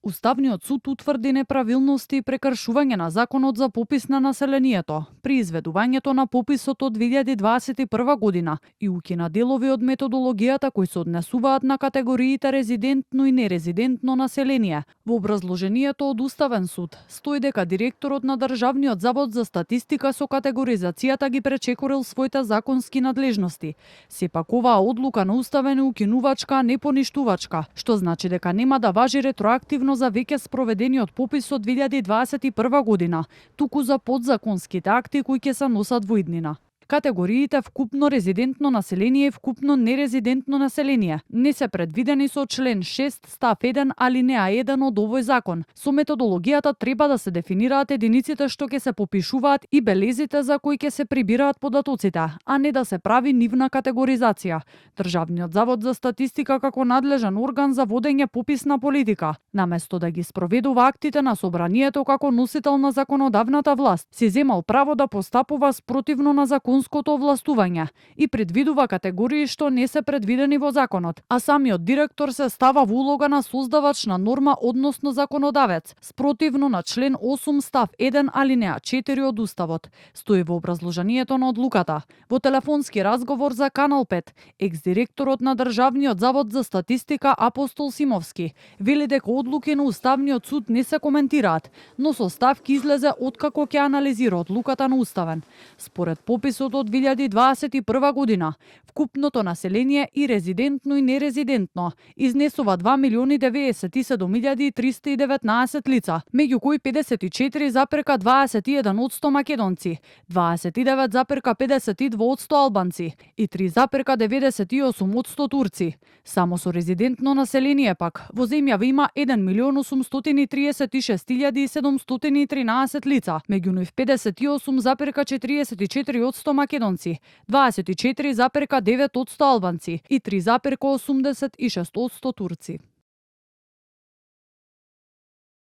Уставниот суд утврди неправилности и прекршување на законот за попис на населението при изведувањето на пописот од 2021 година и укина делови од методологијата кои се однесуваат на категориите резидентно и нерезидентно население. Во образложението од Уставен суд стои дека директорот на Државниот завод за статистика со категоризацијата ги пречекорил своите законски надлежности. Сепак оваа одлука на Уставен е укинувачка, а не поништувачка, што значи дека нема да важи ретроактивно за веќе спроведениот попис од 2021 година, туку за подзаконските акти кои ќе се носат во иднина. Категориите вкупно резидентно население и вкупно нерезидентно население не се предвидени со член 6 став 1 алинеа 1 од овој закон. Со методологијата треба да се дефинираат единиците што ќе се попишуваат и белезите за кои ќе се прибираат податоците, а не да се прави нивна категоризација. Државниот завод за статистика како надлежен орган за водење пописна политика, наместо да ги спроведува актите на собранието како носител на законодавната власт, си земал право да постапува спротивно на законското овластување и предвидува категории што не се предвидени во законот, а самиот директор се става во улога на создавач на норма, односно законодавец, спротивно на член 8 став 1 алинеа 4 од Уставот, стои во образложението на одлуката. Во телефонски разговор за Канал 5, екс-директорот на Државниот завод за статистика Апостол Симовски вели дека одлуки на Уставниот суд не се коментираат, но составки излезе откако ќе анализира одлуката на Уставен. Според пописот од 2021 година, вкупното население и резидентно и нерезидентно изнесува 2.097.319 лица, меѓу кои 54,21% македонци, 29,52% албанци и 3,98% турци. Само со резидентно население пак во земјава има 1.836.713 лица, меѓу нив 58,44% македонци, 24,9% албанци и 3,86% турци.